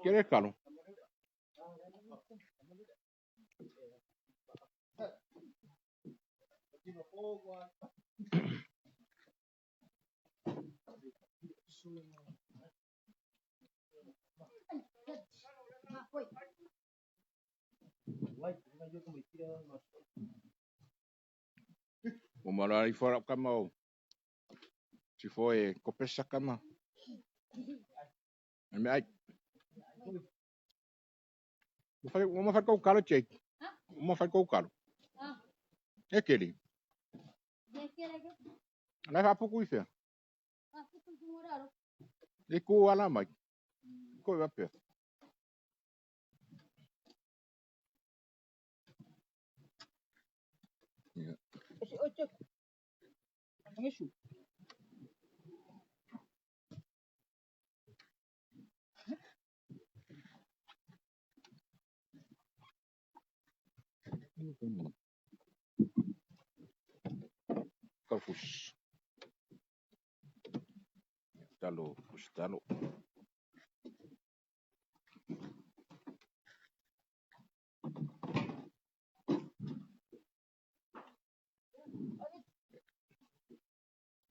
Kele kalo. O mala i fara kama o si foi kopesa kama. Me ai. Uma fai kou kalo Jake. Uma fai kou kalo. E keli. Lai fa puku i fea. E ku ala mai. Ko e wapea. Kafus. Talo, talo.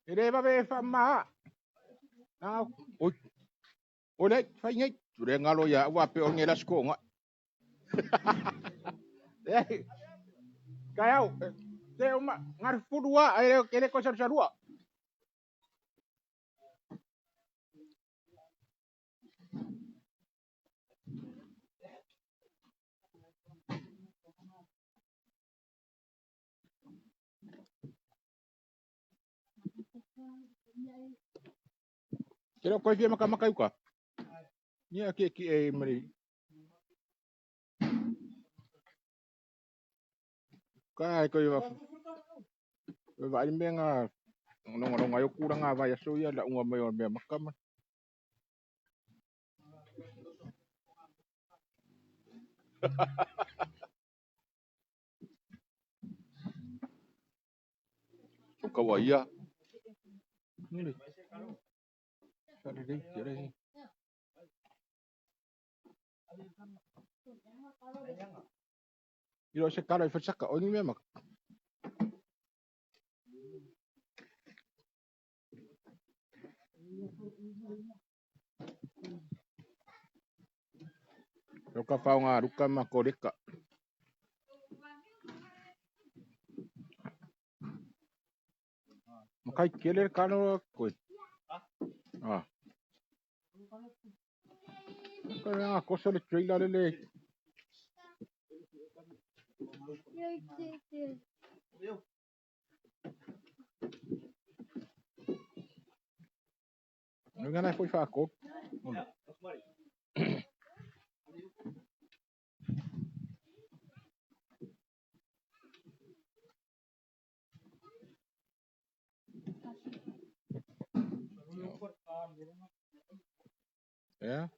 E le vave fa ma. Na o o le fai ngai. Le ngalo ia ua pe o nge la sko nga. Eh. Kai au. Te o ma ngar fudua ai le le ko sa sa. Ke lo koi fia maka maka uka. Nia ke ki e mari. Ka ko iwa. Va i me nga no no nga yo kura nga vai aso ia la unga mai o mea maka ma. O kawa ia. Nile. Sa le le. I se kalo i whasaka o ni mea maka. Ka whao ngā ruka ma ko reka. Makai kele kano koe. Ah. Ka ngā kosa le trailer le. Nga na foi whaako. Yeah.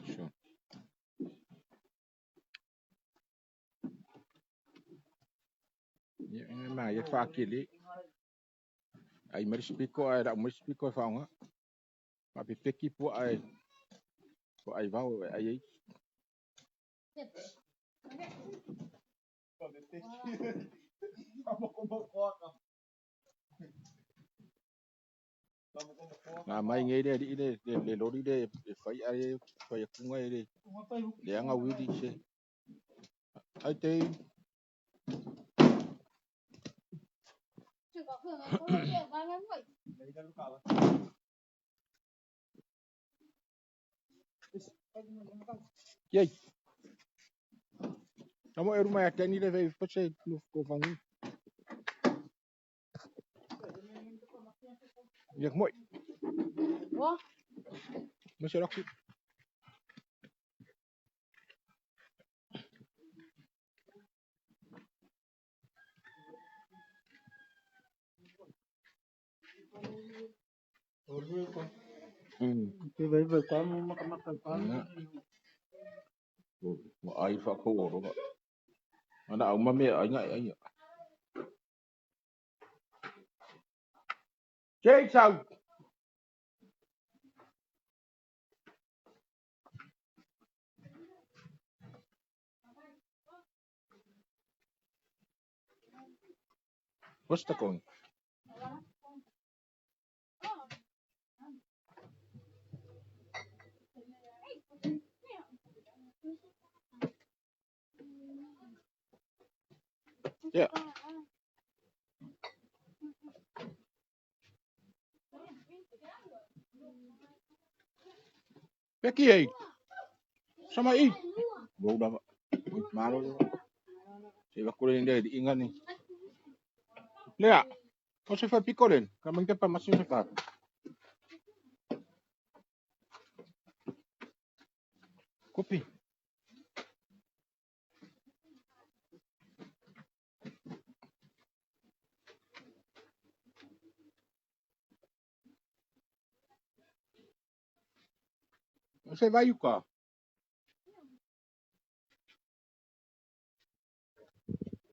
Sure. Ia ma ia whaakele. Ai marisipiko ai ra marisipiko ai whaonga. Ma pe peki po ai. Po ai vau ai ai. Ngā mai ngei le li le le lori le e whai ai whai akunga e le le anga wili se. Ai te. Yei. Namo e ruma ya teni le vei pase no ko fangu. Ia moi. Wa? Mo se roki. Mo ai fa ko oro. Ana au ma me ai ngai ai. Jake out. What's the going? Yeah. Peki ei. Sama i. Bau dah. Malo. Se va kule inde di inga ni. Lea. O se fa pikolen. Ka mangte pa masin se fa. Kopi. O se vai uka.